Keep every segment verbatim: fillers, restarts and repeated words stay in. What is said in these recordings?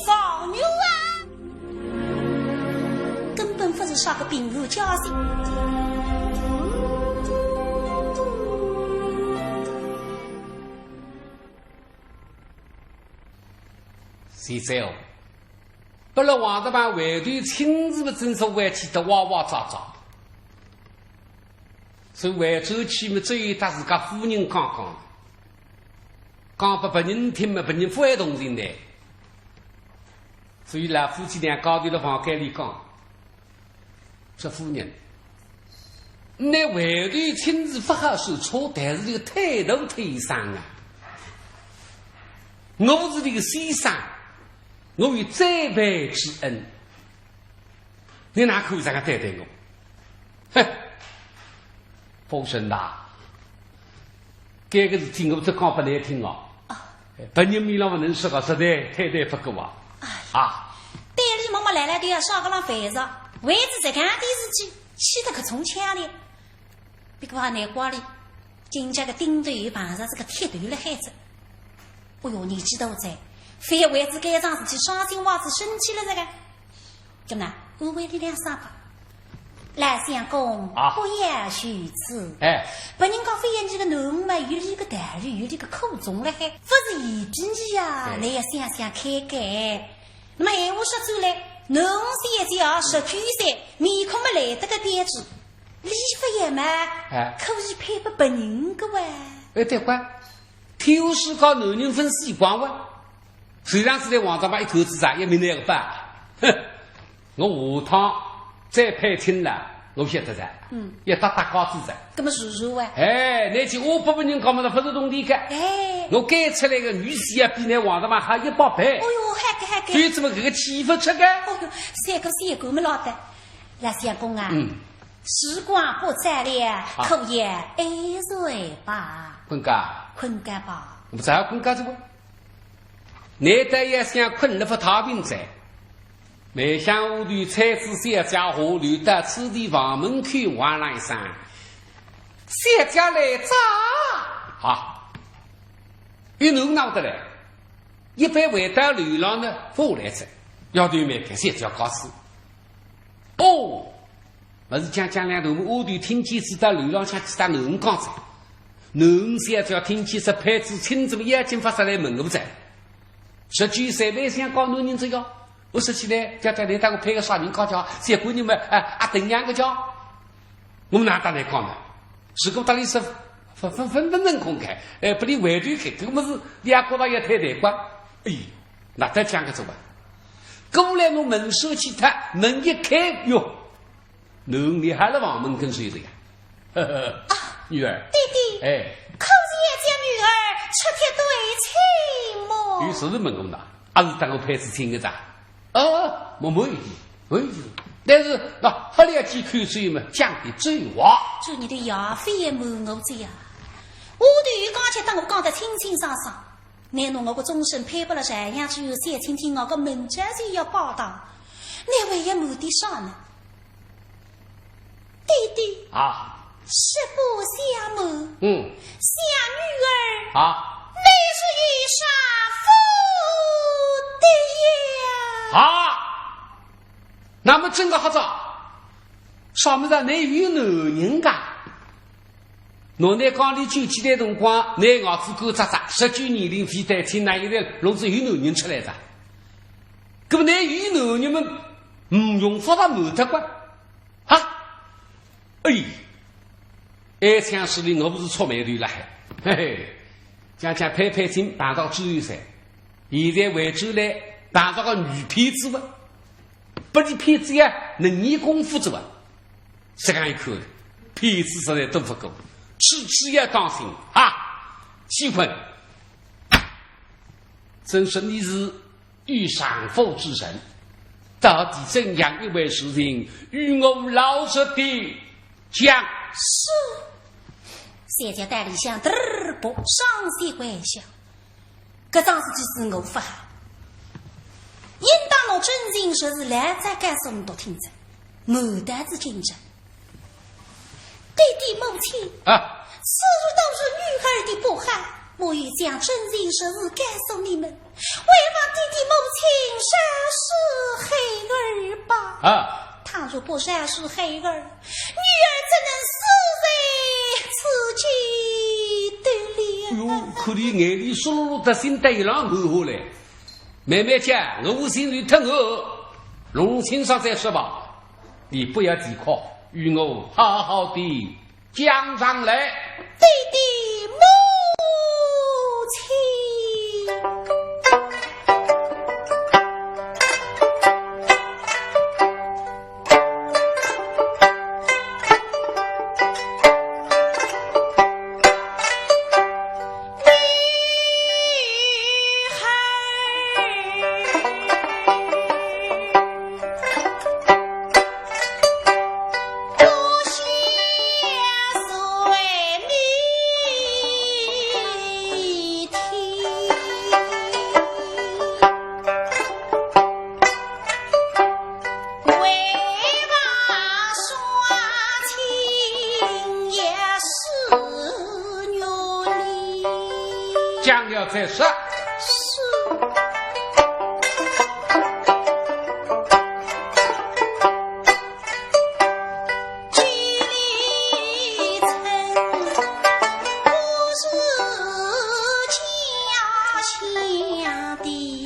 少女啊，根本勿是啥个平和家庭。现在哦，拨勒王大妈回头亲自么真是委屈得哇哇喳喳。所以回转去么，只有搭自家夫人讲讲，讲拨别人听么，别人勿会同情的。所以老夫妻两家头辣房间里讲，说夫人，倷回头亲自勿好说错，但是这个态度忒伤啊。我是倷个先生，我有栽培之恩，倷哪可以这样对待我？哼，夫人呐，搿个事体我只讲拨倷听哦。啊。别人面浪勿能说个，实在太对勿过啊。哎呀，啊。对俚么么来来对呀，啥个浪烦着，为仔这点点事体，气得搿种腔调。别个话难怪哩，今朝个顶头又碰着这个铁头辣海着。哎哟，年纪大哉，非要为仔该桩事体伤心坏仔生气了这个。 搿么呢，安慰俚两声吧。老相公，啊。不要如此。哎。别人家非要俚个囡儿嘛，有俚个道理，有俚个苦衷辣海，勿是嫌弃俚呀，对。倷要想想看看。那么闲话说转来，囡儿现在也十九岁，面孔嘛来得个标致，俚勿要嘛，哎。可以配拨别人个哇。哎，对个。 天下世界男人分死光哇，谁让是在王大妈一口之上也没那个办？哼，我下趟再配亲了，我晓得哉，嗯。要搭搭架子哉。搿么是是哇？哎，倷去我不问人家么，勿是同理个。哎。我该出来个女婿啊，比倷王大妈好一百倍。哦哟，还个还个。所以怎么搿个气勿出个？哦哟，三个三个么老的。老相公啊，嗯。 时光不早了，啊。可也安睡吧。困觉。困觉吧。我们再困觉去吧。倷倒也想困了不太平哉。梅香屋里才子小姐下流到此地房门口喊了一声：“小姐来哉！”啊，一弄闹得来，一般回到楼浪呢，勿来哉，要对面看小姐告辞。哦， 勿是讲讲两头，我都听见是到楼浪向去搭囡儿讲哉。囡儿小姐听见是配仔亲，怎么眼睛发出来问我哉。十九岁还想搞男人这个，我说起来，叫叫倷搭我配个啥人家家，结果你们，哎，阿等娘个家，我们哪搭来讲呢？如果搭俚说，分分分分能公开，哎，拨俚回头开，搿个么是两个人也太难过。哎，哪搭讲个这话？过来我门闩去搭，门一开，哟， 囡儿还辣房门跟前头呀。啊，女儿。爹爹。哎。可是要叫女儿出帖对亲么？有啥事问我呢？阿是搭我配仔亲个哉？啊，没没有的，没有的。但是，那，喝了几口水嘛，讲的真话。做你的爷非也瞒我这呀。我对于刚才搭我讲得清清爽爽， 难道我个终身配拨了这样子有小青青，我个门将就要报答，你还要瞒点啥呢？爹爹。啊。实不相瞒，嗯。小女儿，啊。乃是有丈夫的呀。啊，那么真个好哉，啥么事？倷有男人个？ 倷讲俚九几代辰光，倷儿子干扎扎，十九年龄非但亲，哪现在弄仔有男人出来哉？搿么倷有男人么，嗯，用勿着瞒得个。啊？哎，哀腔势利，我不是触霉头了还。嘿嘿，讲讲配配亲，碰到周先生，现在回转来，碰到个女骗子哇。 拨俚骗子呀，能力功夫子哇，实梗一看，骗子实在多勿过，处处要当心啊！喜欢，真说你是有丈夫之人，到底怎样一回事情，与我老实地讲。是。小姐搭俚想，嘚儿不，双膝跪下。 搿桩事体是我勿好，应当拿真情实事来再告诉倷笃听哉，瞒得仔今朝。爹爹母亲，啊。此事都是女儿的不好，我已将真情实事告诉你们，还望爹爹母亲饶恕孩儿吧。啊。倘若不饶恕孩儿，女儿怎能死在此间的了？哟，看俚眼泪湿漉漉，心搭一浪流下来。慢慢讲，我心里疼哦。弄清爽再说吧。你不要啼哭，与我好好地 讲上来。爹爹母亲。讲了再说。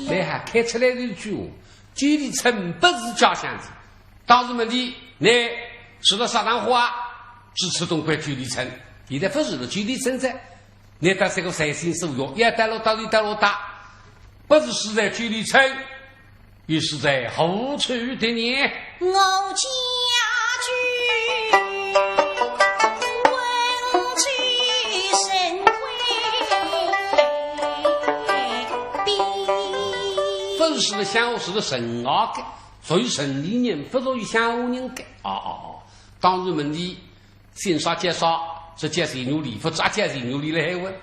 蛮好，开出来是一句话，九里村不是家乡的。当时问俚，倷住了啥场化啊？住此东关九里村。现在不住了九里村哉，倷搭这个随心所欲，要到哪搭就到哪搭，不是住在九里村，又是在何处的呢？我家居温州城外边。不是住了乡下，住了城外个，属于城里人，不属于乡下人个。哦，哦，哦，当然问俚 姓啥叫啥，是叫钱玉礼，不是叫钱玉礼了还问。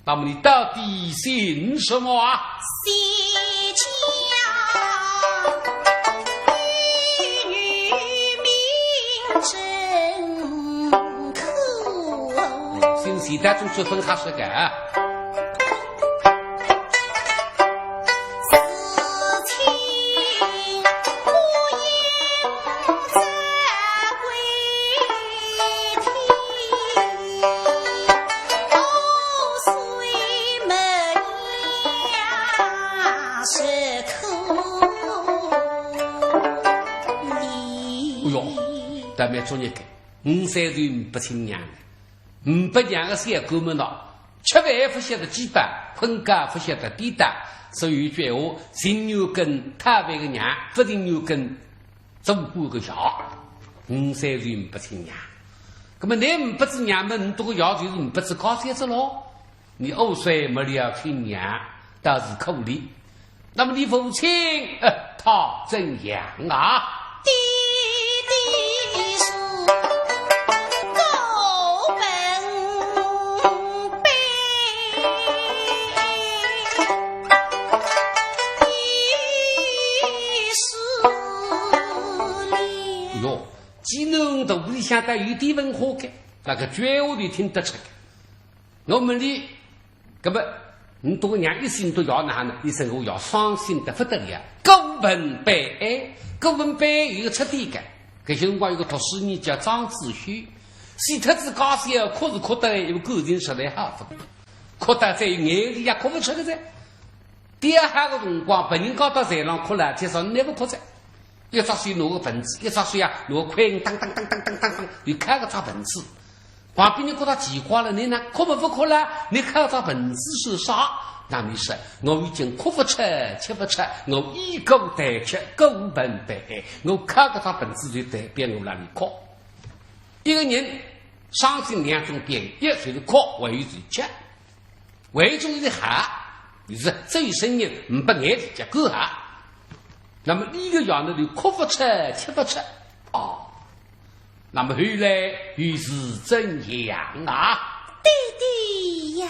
那么你到底姓什么啊？姓钱，名正科。姓钱当中就分开说个啊。 哎哟，倒蛮作孽个，五岁就呒不亲娘了。 呒不娘个小官么喏，吃饭勿晓得饥饱，困觉勿晓得颠倒，所以有句闲话，情愿跟讨饭个娘，不情愿跟做官个爷。五岁就呒不亲娘。那么倷呒不仔娘么，倷笃个爷就是呒不仔家小子咯。你五岁没了亲娘，倒是可怜。 那么你父亲，呃，他怎样啊？爹爹是高门辈，已死了。哟，济南肚里向倒有点文化个，搿个句闲话就听得出个。 我问俚，搿么，倷笃娘一心都要哪能？俚说我要伤心得不得了，过分悲哀。过分悲哀有个出典个，搿辰光有个读书人叫张子虚，死脱仔家小，哭是哭得来，因为感情实在好勿过，哭得再有眼泪也哭勿出个哉。 第二下个辰光，别人家到台浪哭了，介绍倷勿哭哉。一只手拿个盆子，一只手啊，拿个筷子，当当当当当当当，就敲搿只盆子。旁边人觉得奇怪了，倷哪哭么勿哭了？倷敲只盆子是啥？那么说，我已经哭勿出，吃勿出，我衣过带去，过分悲哀，我敲搿只盆子就代表我辣里哭。一个人伤心两种表现，一就是哭，还有就是吃。 为中的好，就是这一生人呒不眼泪结果好。那么俚个爷呢，就哭勿出，吃勿出。哦，那么后来又是怎样啊？爹爹呀，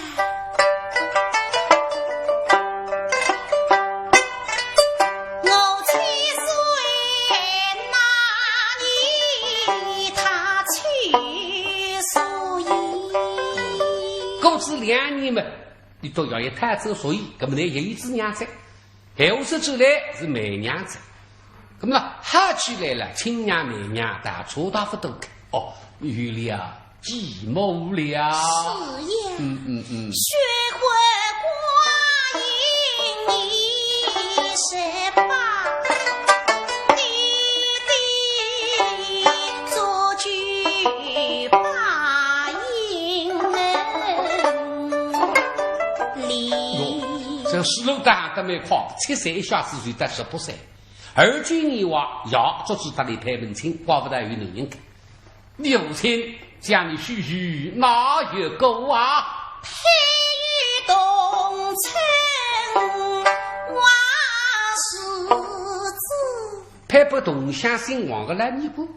我七岁那年他去 所以过仔两年嘛，俚笃要一探究所以，搿么呢，有一子娘哉，后首出来是媒娘哉。搿么呢，好起来了，亲娘媒娘，大差大勿多个。哦，有了，继母了。是呀。嗯，嗯，嗯。雪花光阴一十八，弟弟做句八音。哟，这书路当得蛮快，七岁一下子就到十八岁。二九年哇，爷做仔搭俚配门亲，怪勿得有男人个。你父亲将你许许哪一个啊？配与同村王世子。配拨同乡姓王个唻，你看。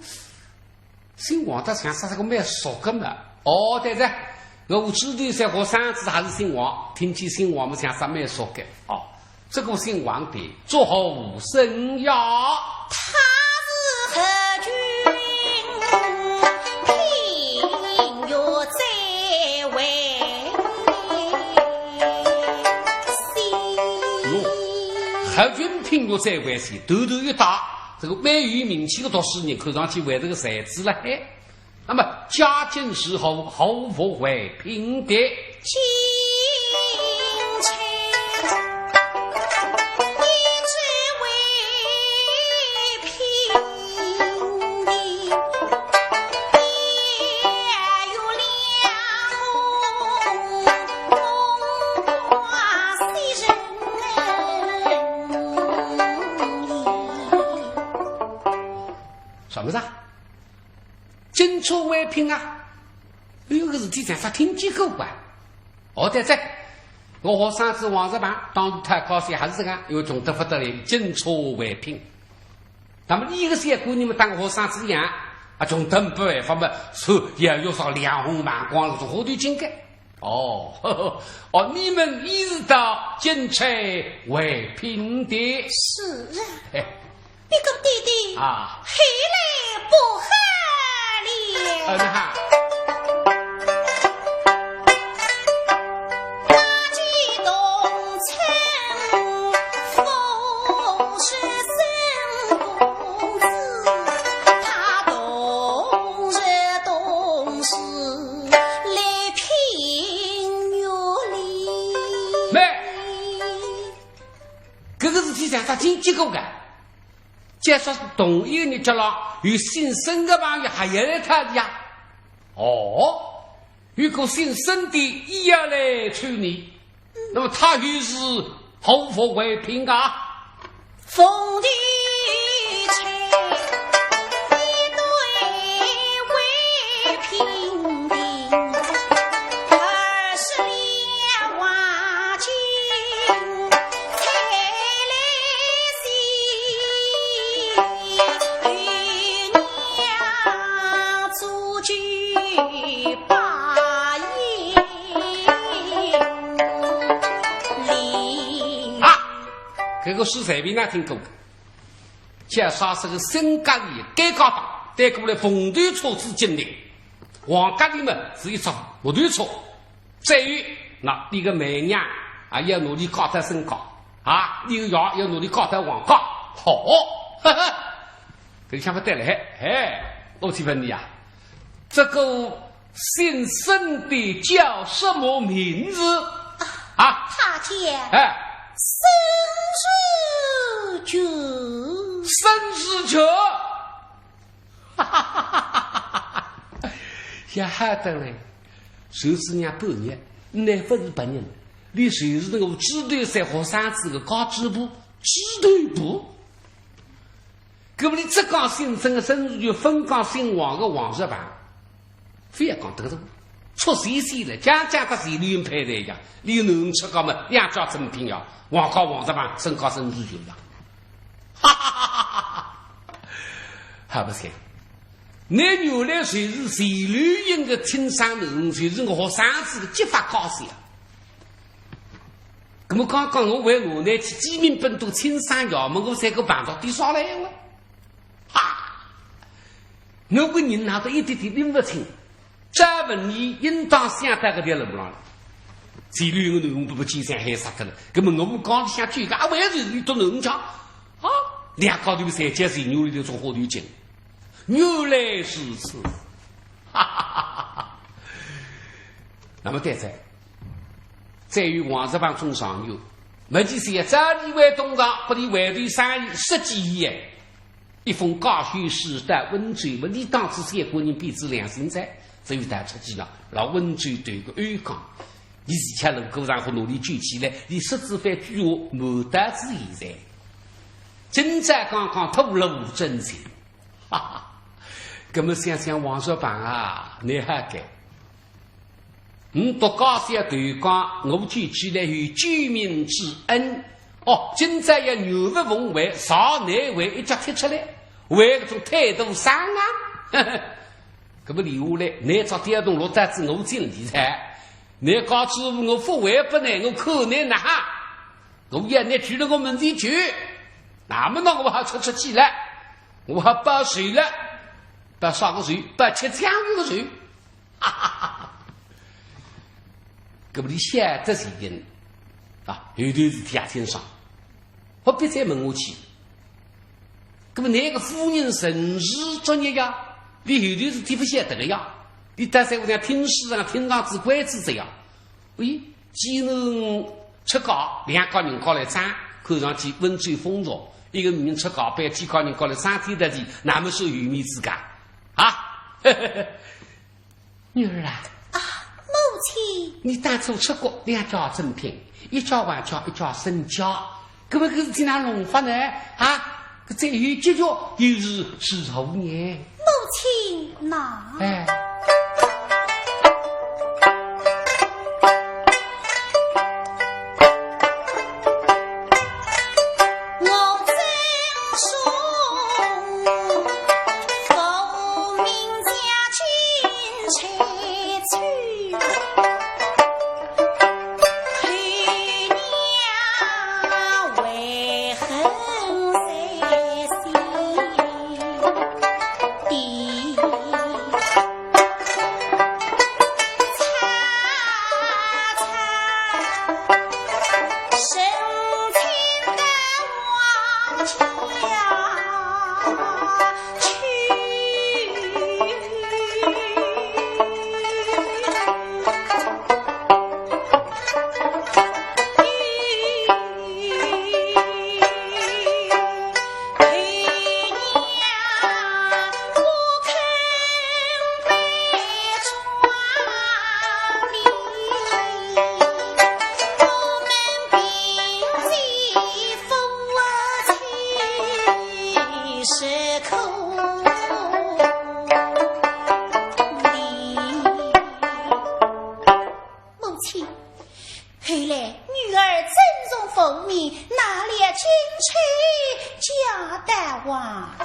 姓王搭像啥个蛮熟个嘛。哦，对哉，我知道噻，我生子还是姓王，听见姓王嘛，像啥蛮熟个。哦，这个姓王的，作何生呀？他是何君，品学最为先。哟，何君品学最为先，头头一大，这个蛮有名气个读书人，看上去还是个才子了嘿。 那么家境是何，何物为品的？金钗一直为品的，也有两红红花喜人。什么事？ 金钗为品啊？哎哟，搿事体像啥听见过啊？哦，对哉，我好生子王世蕃，当时讨家小还是搿样，因为穷得勿得了，金钗为品。那么伊个小官人嘛，当好生子一样，啊，穷得没办法嘛，所以也要上两红满光，是花头金个。 哦，呵呵，哦，你们也是到金钗为品的。是啊。嘿。不过爹爹，啊。后来不好了。嗯，哈。大家同村，不是沈公子，他同日同时 来品学哩。妹，搿个事体像啥听见过个？假使同一个日脚浪有姓沈个朋友还要来讨俚呀？哦，有个姓沈的也要来催你。 那么他又是何物为品啊？凤头钗，一对为品的，二十两黄金，采来些，与娘做句八音。 啊，搿个书随便哪听过个。叫啥是个沈家里该家当，对过来凤头钗子进来，王家里嘛是一只木头钗。再有，那俚个媒娘啊，要拿俚嫁到沈家，啊，俚个爷要拿俚嫁到王家。好，呵呵，搿想勿对了，嘿，嘿，我去问你啊， 这个姓沈的叫什么名字？啊？他叫，哎，沈如菊。沈如菊？哈哈哈哈哈哈！也好得嘞，就是娘半日，乃勿是别人，俚就是那个猪头山学生子个家主婆，猪头婆。 搿么俚只讲姓沈个沈如菊，勿讲姓王个王世蕃，覅讲得个，出息些了，讲讲个是流行派头呀，俚能出家么，两家珍品呀，王家王世蕃，沈家沈如菊呀。哈哈哈哈哈哈！还勿是，倷原来就是钱柳英个亲生囡儿，就是我学生子个结发家小。 搿么刚刚我为我拿去寄名本都亲生爷们，我三个碰到底啥来了？哈！我个人拿到一点点拎勿清，再问你应当想到搿条路浪了。前头有个囡儿勿见相喊杀脱了，搿么我讲里向就讲，啊，为啥是一个囡儿家？啊，两家头侪叫前头里头种花头经。原来如此，哈哈哈哈。那么对哉，再有王石帮中状元，没几时也早已为东床，拨伊回头生意十几年。 一封告休书到温州，问伊当初三个人变仔良心哉，只有到出去了，老温州对个安康。伊自家能够然后努力救起来，伊十几番句话瞒到仔现在。今朝刚刚吐露真情，哈哈。搿么想想王石帮啊，你还该。 你独家小头讲，我救起来有救命之恩。哦，今朝要原物奉还，上难为一脚踢出来，为搿种态度上啊。搿么留下来，拿只雕铜落单子我尽力哉。拿家主我勿还拨你，我看你哪哈？我要你去了我门前去，那么呢，我还出出气了，我还报仇了，报啥个仇？报吃酱油个仇。 搿么伊晓得是因啊，后头事体也清爽，不必再问下去。搿么那个夫人人事专业呀，伊后头事体勿晓得个呀，伊到三姑娘听书啊，听上子关子这样。喂，既然出家，两家人家来争，看上去温州风俗，一个女人出家，被几家人家来争天夺地，那么是有面子个啊。女儿啊，啊，母亲。你当初出国两家珍品，一家王家，一家沈家，搿么搿事体哪弄法呢？啊，搿最后结局又是如何呢？母亲呐。哎。 母亲，后来女儿真从父命，拿了金钗嫁到王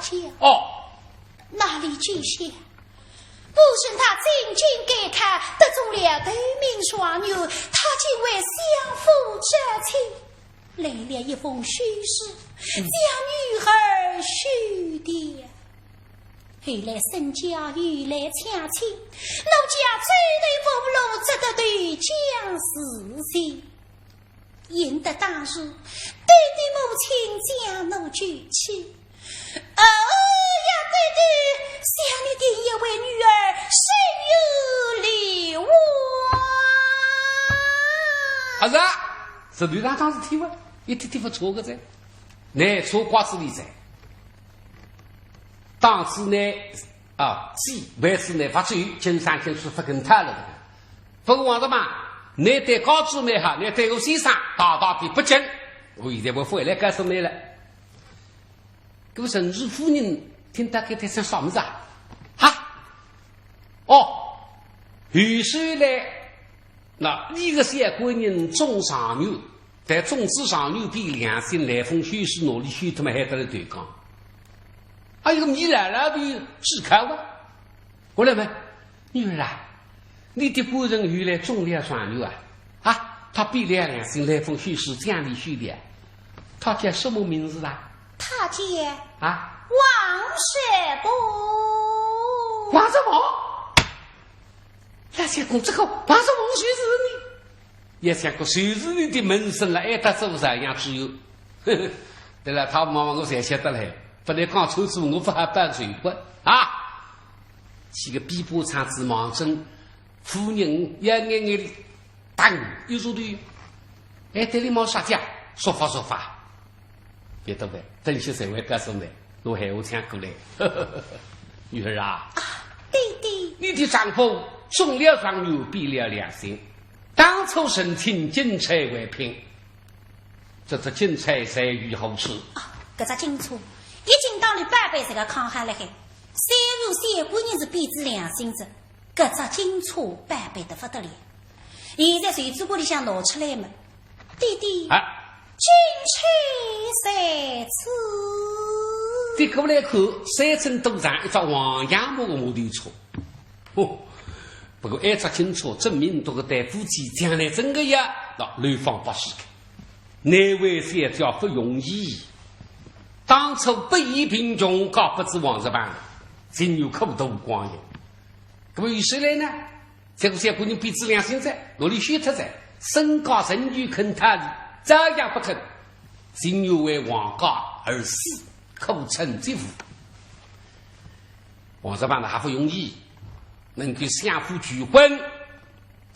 家。哦。那里之下，不曾她进京赶考，得中了头名状元，她竟为相府招亲，来了一封休书，嗯。将女儿休掉。 后来沈家又来抢亲，奴家走投无路，只得投江自尽。幸得当时，爹爹母亲将奴救起。哦呀，爹爹，想你定也为女儿心有留恋。啊，是啊，是刘大当时体会，一点点勿错个哉，乃错怪仔俚哉。 当时呢，啊，既为是呢，勿至于经常经常勿跟他了。勿过王大妈，你对家主蛮好，你对我先生大大的不敬，我现在我回来告诉你了。搿个陈氏夫人听到搿点像啥物事啊？哈？哦，后首来，那一个小官人中状元， 但中仔状元变良心，来封休书拿俚休脱么还得了头讲。啊，一个米兰拉比是看哇。我来问，女儿啊，你的官人后来中了状元啊？啊，他变了良心，来封休书将你休掉。他叫什么名字啊？他叫啊？王世伯。王世伯？老相公，这个王世伯谁是呢？也想过，就是你的门生了，还搭做啥样子哟？对了，他妈妈我才晓得嘞，不然讲错字，我不好报仇不啊？几个逼迫场子忙中，夫人也眼眼里，当一入头，哎，对你毛啥讲？说法说法。 别的呗，等歇才会告诉你，我还有讲过嘞。女儿啊，啊，爹爹，你的丈夫中了状元，变了良心，当初成亲金钗为聘，这只金钗在于何处？啊，搿只金钗，一进到了宝贝这个康海了嘿，虽然小官人是变仔良心子，搿只金钗宝贝得不得了。现在随手锅里向拿出来嘛，爹爹，啊， 金钗在此。对过来看，三寸多长，一只黄杨木个木头钗。哦，不过埃只金钗证明这个对夫妻将来真个呀，那流芳百世个。难为小姐不容易。当初不以贫穷，嫁不出王石板，今有苦度光阴。那么有谁来呢？ 这个小官人变仔良心哉，哪里休脱哉，身家仍旧肯他的，照样不肯，情愿为王家而死，可称疾夫。王石板呢，还不容易，能够相夫求婚，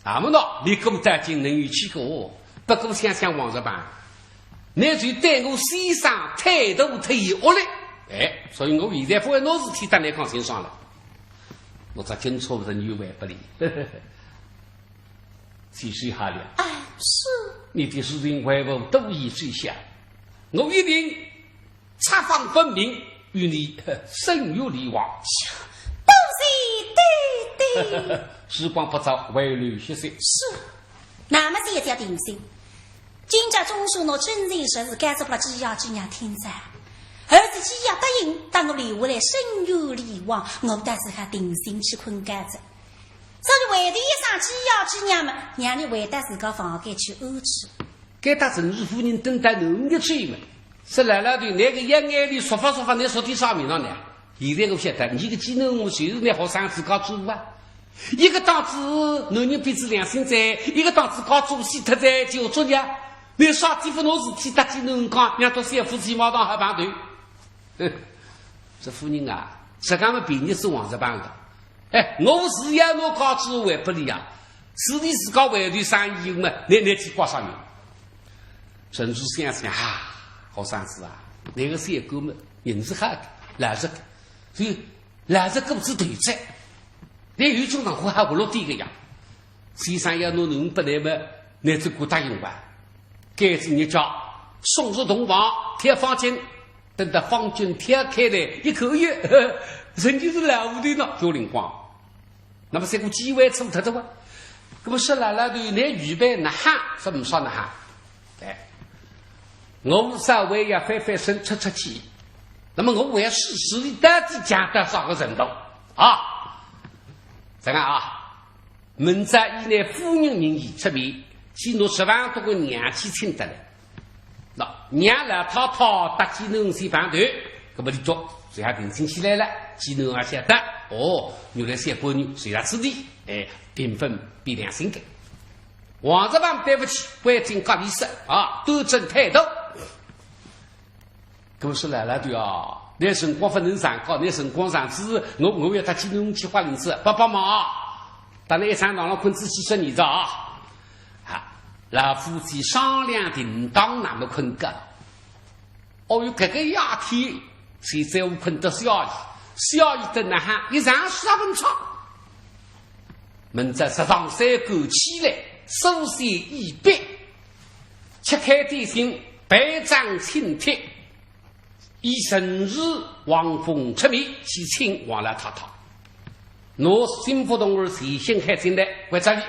那么呢，你跟带进能有几个？不过想想王石板，那就对我先生态度忒恶劣，哎，所以我现在不会拿事体搭你讲清爽了。 我只金钗是你还不哩。其实哈了，哎，是。你的事情为我都已知晓，我一定察访分明，与你，呃，伸冤理枉。多谢爹爹。时光不早，回楼歇息。是。那么小姐定心， 今朝总算拿真情实事告诉了季爷季娘听哉，儿子季爷答应搭我留下来伸冤理枉，我倒是还定心去困觉哉。所以回头一声季爷季娘嘛，让伊回到自家房间去安置。该搭陈氏夫人等到囡儿去嘛，说老老头，那个要眼里说法说法，你说点啥名堂呢？现在我晓得，你个技能我就是拿学生子家做啊。 一个当子男人变仔良心哉，一个当子家做死脱哉，就作孽。你啥地方弄事体搭技能讲，让到小夫妻马上好碰头。哼，这夫人啊，实梗么便宜是王石板个。哎，我是要拿家主还不哩啊，是你自家回头生意嘛，你，你去挂啥名？陈氏想想啊，好生子啊，那个小官嘛，人是好的，老实的，所以 老实过仔头哉，那有种场合还活络点个呀。先生要拿囡儿拨来嘛，那只顾答应吧。该日日家，送入洞房，挑方巾，等到方巾挑开来，一看，哎呀，人就是老糊涂呢，叫灵光。那么这个机会错脱的哇。那么说老老头，你预备哪哈，怎么说哪哈？哎，我稍微要翻翻身，出出气。 那么我还要试试你到底强到啥个程度啊？这样啊，明朝以你夫人名义出面，去拿十万多个洋钿请得来。那让老太太搭技能先碰头，那么你就只要定心起来了，技能也晓得，哦，原来小官人是要此地，哎，并非比良心的。王石板对不起，关进隔壁室啊，端正态度。 搿么说老老头啊，拿辰光勿能长讲，拿辰光长仔，我，我要搭技能去花银子，帮帮忙，搭侬一场浪浪困仔几十年哉啊。啊，老夫妻商量定当，那么困觉。哦哟，搿个夜天，谁在屋困得小姨，小姨等哪哈，一场十分钟。明朝早上三更起来，梳洗已毕，吃开点心，备张请帖， 以陈氏王凤出面去请王老太太。拿新妇童儿全身喊进来，关照伊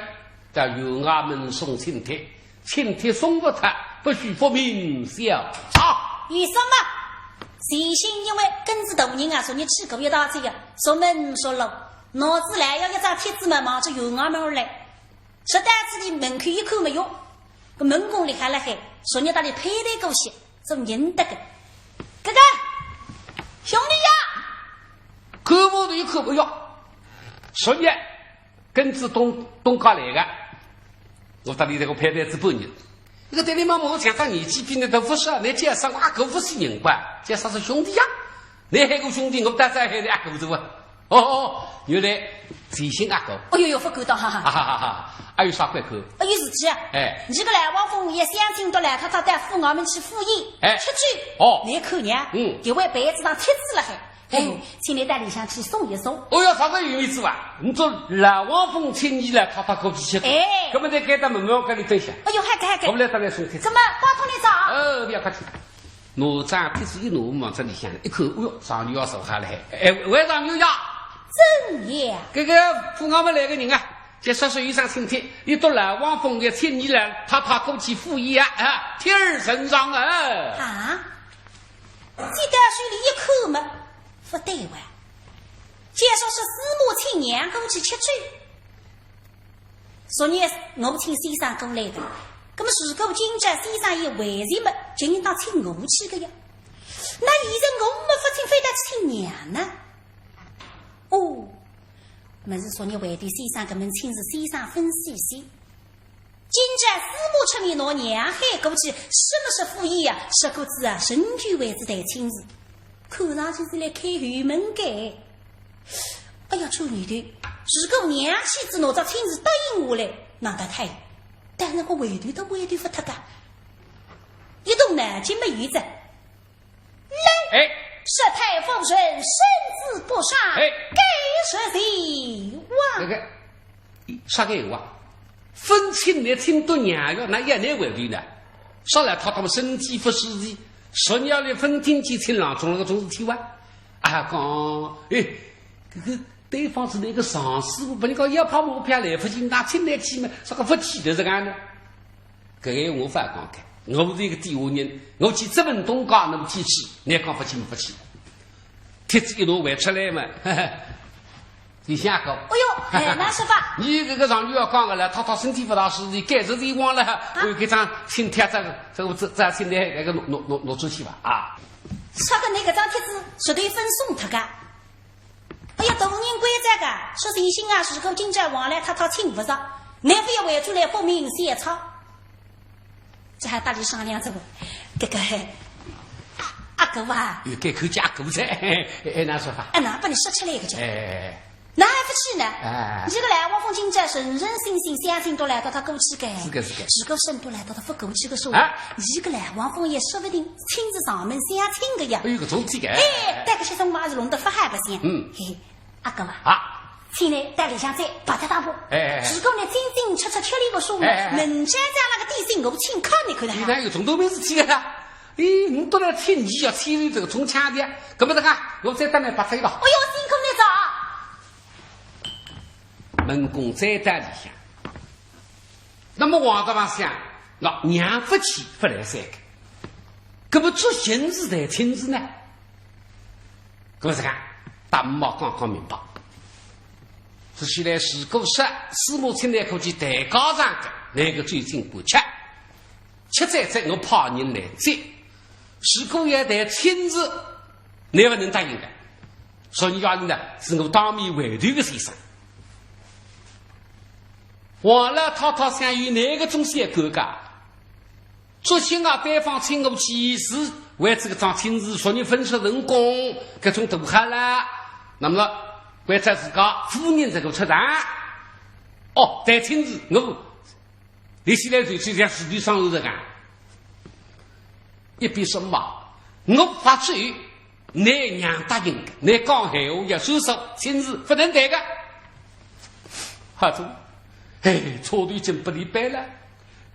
到员外门送请帖，请帖送勿脱，不许复命小姐。有什么？全身因为跟仔大人啊，昨日去过一道去呀，熟门熟路，拿仔来要一张帖子嘛，望仔员外门而来。 直到自己门口一看没有，搿门公立好了海，昨日搭伊配对过去，做认得个。哥哥，兄弟呀！看我头一看，哎哟，昨日跟仔东，东家来个，我搭俚搿个配搭仔半日，搿个对俚望望，我想想年纪比倷大勿少，倷叫啥我阿哥勿是人吧？叫啥是兄弟呀？倷喊我兄弟，我当然喊倷阿哥对伐？哦哦，原来全姓阿哥。哎哟哟，勿敢当，哈哈。哈哈哈哈，阿有啥贵口？哎，有事体啊。哎。倷个老王凤也相请到老太太到府衙门去赴宴，哎。吃酒。哦。倷看呀，嗯。搿位牌子上贴仔辣海。 哎，请倷到里向去送一送。哦哟，啥个有面子啊？倷做老王凤请倷老太太过去吃。哎。搿么倷该搭慢慢跟俚等歇。哎哟，好个好个。我来搭倷送帖子。搿么拜托倷哉。哦，覅客气。拿张帖子一拿，望仔里向一看，哎哟，状元爷坐好勒海。哎，喂，状元爷。怎样？搿个府衙门来个人啊，叫说书先生请帖，俚笃老王凤要请倷老太太过去赴宴啊，啊，帖儿呈上啊。啊？接到手里一看嘛， 勿对哇，介绍是司马亲娘过去吃酒。昨日我请先生过来个，葛么如果今朝先生也回来么，就应当请我去个呀。那现在我没法请，非得请娘呢？哦，么是昨日回头先生搿门亲事先生分析析。 今朝司马出面拿娘喊过去，什么是赴宴呀？说过仔啊，仍旧为仔谈亲事，看上去是来开后门个。哎呀，转念头，如果娘去仔拿只亲事答应下来，那倒太好。但是我回头都回头勿脱个，一动脑筋没有仔。 来，哎。说太夫人身子不适，哎。该说谁哇？搿个，啥个闲话？分亲倷请到娘呀，那也难为情呢。说老太太么身体勿舒适，说倷要来分亲去请郎中，搿个种事体哇？啊，讲，哎，搿个对方是倷个上司，勿然讲要怕我怕来勿及，那请倷去嘛，啥个勿去的这个呢？ 搿个闲话勿好讲个，我是一个底下人，我去质问东家，那么去去，倷讲勿去么勿去。帖子一拿还出来嘛，嘿嘿，里向讲。哎哟，哎，哪说法？倷搿个状元爷讲个了，太太身体勿大舒适，改日辰光了，啊？我搿张请帖子，这个这这请帖搿个拿拿拿拿出去吧，啊。说个倷搿张帖子绝对勿送脱个。 哎呀，大人关照个，说前心啊，如果今朝王老太太请勿着，倷覅回转来发明小抄。这还搭俚商量着个，搿个，阿哥啊。有改口叫阿哥哉，哎，哎，哪说法？哎，那拨倷说出来个叫。哎。哪还勿去呢？哎。倷个老王凤今朝诚诚心心相请到老太太过去个。是个，是个。如果说倷笃老太太勿过去个说，哎。倷个老王凤也说勿定亲自上门相请个呀。哎哟，搿种体个。哎，但搿歇辰光是弄得勿好白相。嗯。嘿， 阿哥啊，啊。请倷到里向再白搭搭步。哎，哎，哎。如果倷进进出出吃力个说嘛，哎，哎，哎。明朝早浪个点心我请客，倷看得好？倷哪有种倒霉事体个啦？咦，倷笃来请倷要请倷这个中枪的，搿么这个，我再搭倷白搭一道。哎哟，辛苦倷哉。门公再到里向，那么王大郎想，那娘勿去勿来三个，搿么做亲事谈亲事呢？ 搿么是讲，大毛讲讲明白。是现在如果说司马青来过去抬高上个，那个最近过吃，吃在在我派人来接。如果要谈亲事，那勿能答应个。所以要呢，是我当面回头个先生。王老太太想有哪个种些尴尬？ 作兴啊，对方请我去是为这个桩亲事，昨日分手成功，搿种大好了。那么，为着自家夫人这个出场，哦，谈亲事，我立起来就就像是对上头这个。一边说嘛，我发誓 倷娘答应，倷讲闲话要算数，亲事勿能谈个。好做，哎，错头已经拨俚扳了，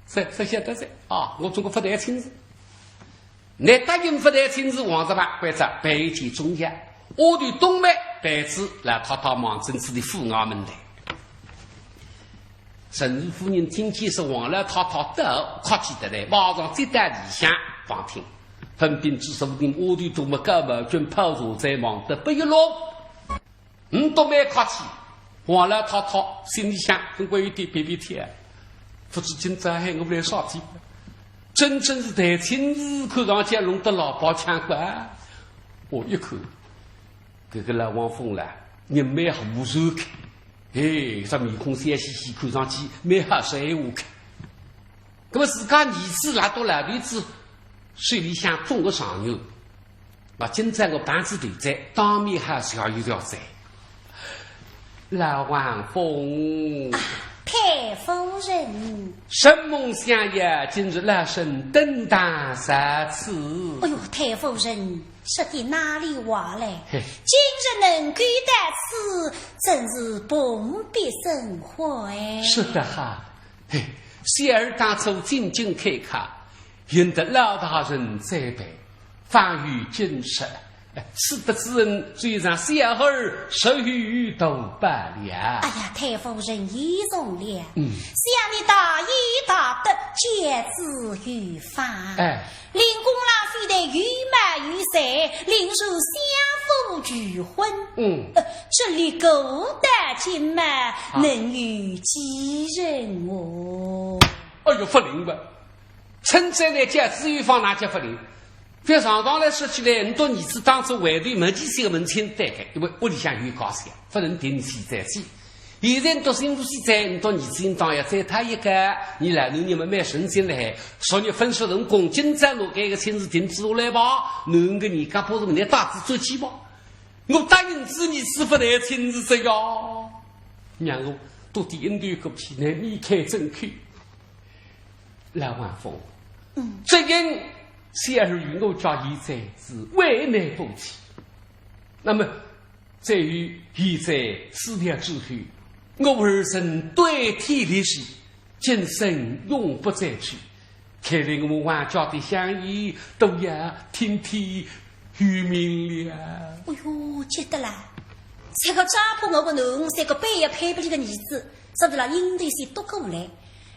这这晓得哉啊，我总归勿谈亲事。倷答应勿谈亲事，王十八关照备一间中药，丫头冬梅陪仔老太太望准仔俚府衙门来。 陈氏夫人听见是王老太太到，客气得来，马上接到里向旁听。横滨之首领丫头冬梅高毛君泡茶在忙得不亦乐乎。嗯，冬梅客气，王老太太心里想，总归有点别别天，勿知今朝喊我来啥地方？真正是谈亲事，看上去弄得老包腔怪。我一看，搿个老王凤啦，人蛮和善个。 哎，这面孔笑嘻嘻，看上去蛮好说闲话个。搿么自家儿子拉到老头子手里向中个状元，那今朝我碰仔头哉，当面还是要有条哉。老王公，太夫人。承蒙相爷今日老身登堂受赐。哎哟，太夫人，说的哪里话嘞？嘿。今日能够到此，真是蓬荜生辉。说得好，嘿，小儿当初进京开考，幸得老大人栽培，方有今日。哎，此德之恩，罪上小儿实有多报了。哎呀，太夫人言重了。嗯。想你大义大德，教子有方。哎。令公郎非但有貌有才，令人相府拒婚。嗯。呃，这里古道今嘛，啊。能有几人哦？哎哟，勿灵吧？ 称赞呢，教子有方哪叫勿灵？覅常常来说起来，倷笃儿子当初为头没几岁个门亲对个，因为屋里向有家室，勿能定期再去。现在倷笃新妇婿哉，倷笃儿子应当要再讨一个，伲老男人嘛蛮省心嘞。昨日分手成功，今朝拿搿个亲事定制下来吧，囡个人家怕是明天带仔转去吧。我答应仔儿子勿来亲事哉呀，让我到底应对过去，乃面开真口。 老王公，嗯。只因小儿与我家现在是为难夫妻。那么，再有现在死了之后，我儿身对天立誓，今生永不再娶。看来我们王家的香烟都要听天由命了。哎哟，急得啦！这个家破我个囡，这个配也配不了个儿子， 说得了，应头先多过来。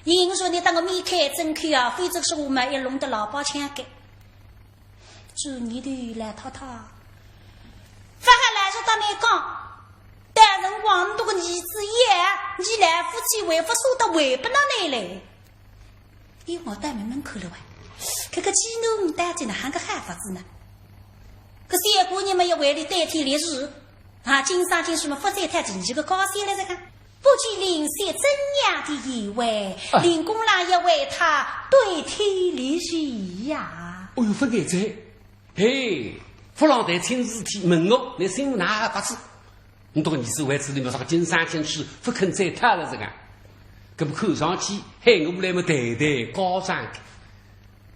因为说你当我面开真口啊，否则说我们要弄得老包腔个。转念头来太太，勿好老实搭倷讲，到辰光倷笃个儿子要，伲老夫妻还勿舍得还拨倷来嘞。伊我倒慢慢看了喂，搿个寄囡到底哪哼个好法子呢？搿小官人嘛要为伊对天立誓，啊，今生今世嘛勿再讨第二个家小了这个。 不知令婿怎样的意味，啊。令公郎要为他对天立誓呀。哦哟，勿碍哉。嘿，勿浪谈亲事体，问我，倷心里哪哼法子？倷笃个儿子为仔倷么啥个今生今世勿肯再讨了这个。搿么看上去，喊我来么谈谈家常个。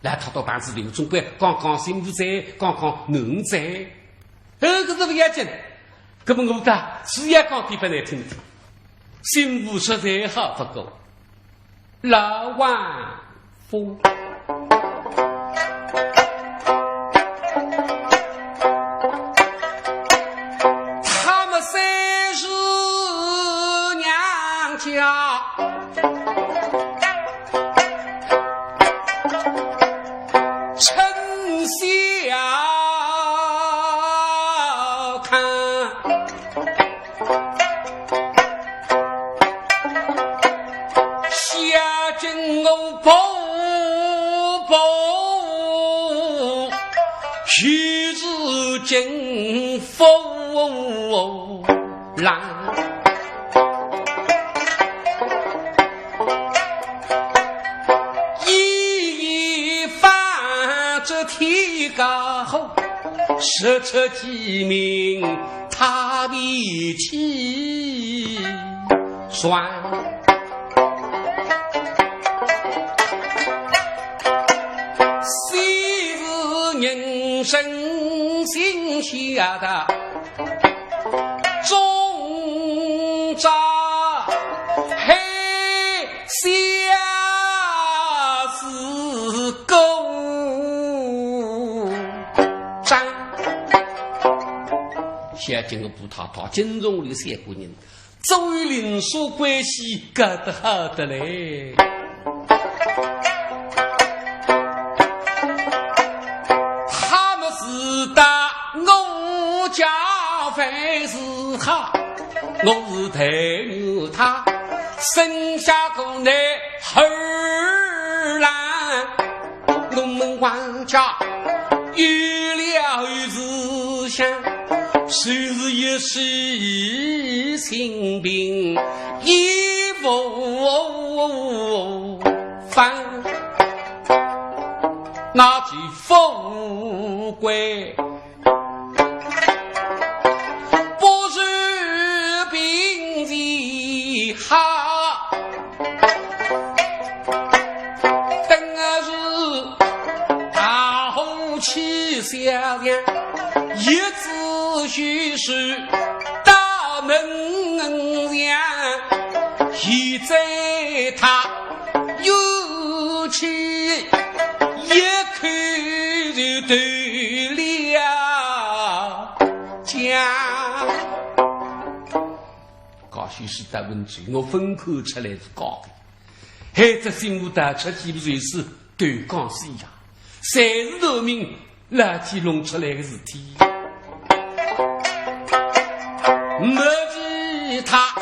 来，他到办事地，总归讲讲新妇哉，讲讲囡儿哉。呃，搿是勿要紧，搿么我搭是要讲点拨倷听听。新妇实在好勿过，老王夫。 他们三是娘家，春夏看，下紧我婆婆，许是金 夫郎。一言翻这天高，十出鸡鸣他脾气酸。 昔日人生心下的终朝，还相思过张。现在搿个不太太，金钟里三个人 周围邻舍关系搞得好得嘞。他们是打我家凡事好，我是待遇他，生下个男儿郎。 我们王家有了思想，就是一时心病，也无妨。那其富贵，不如贫賤好。等于是大风起小浪，一直须是大门上，现在他 有气一口就断了家。高兴是得文句，我分口出来是假的。害得新妇大出去不就是断江水呀，侪是农民 老天弄出来个事体。没其他，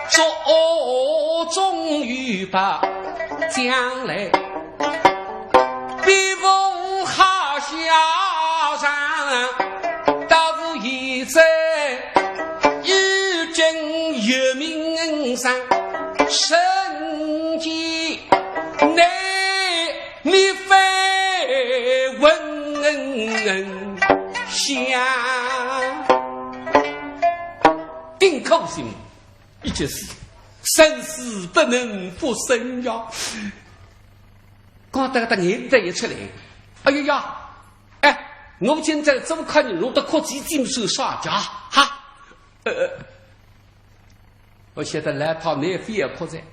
做中有把将来，比武好下场，倒是现在已经有名声，身体内 你非问下。顶口心，一句是生死不能不生呀。讲到搿搭眼泪一出来，哎呀呀，哎，我今朝做客人，我都哭起精神啥家哈？呃， 我晓得老太倷非要哭哉，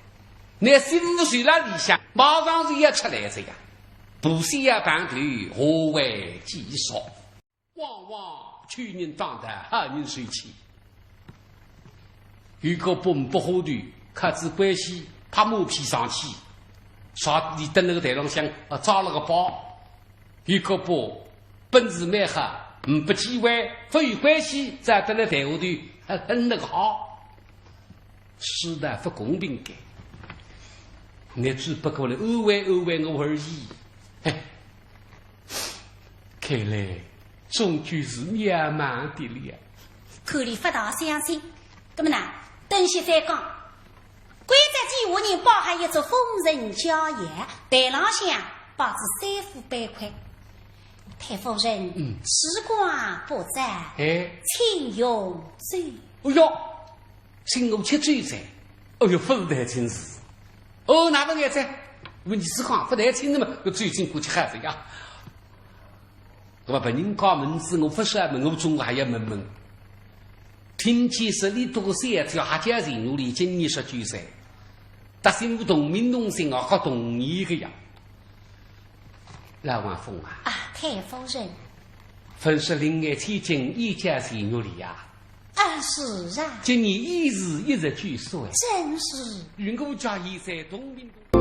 倷心事辣里向，马上就要出来哉呀。不是要碰头，何为继续？往往去年当头好人收起，有个不不好的，靠仔关系，拍马屁上去，啥里登那个台浪向啊，抓了个包， 有个不本事蛮好，呒不机会，勿有关系，再得来台下头，还很那个好。世道勿公平个，倷只不过来安慰安慰我而已。哎，看来终究是渺茫的了。看俚勿大相信，那么呢，等歇再讲。 关照几下人摆好一桌丰盛佳肴，台浪向摆仔三副板块。太夫人，嗯。时光不早，哎。请用酒。哎哟，请我吃酒噻。哎哟，勿是谈亲事。哦，那勿碍哉。问题是讲勿谈亲事嘛，搿酒敬过去好哉呀。 那么别人家门子，我勿是要问，我总归还要问问。听见说俚笃个小姐还叫钱玉莲，今年十九岁，搭新妇同名同姓啊，合同年个呀。老王峰啊，啊，太夫人。勿是另外千金也叫钱玉莲呀？啊，是啊。今年也是一十九岁。正是。与我家现在同名同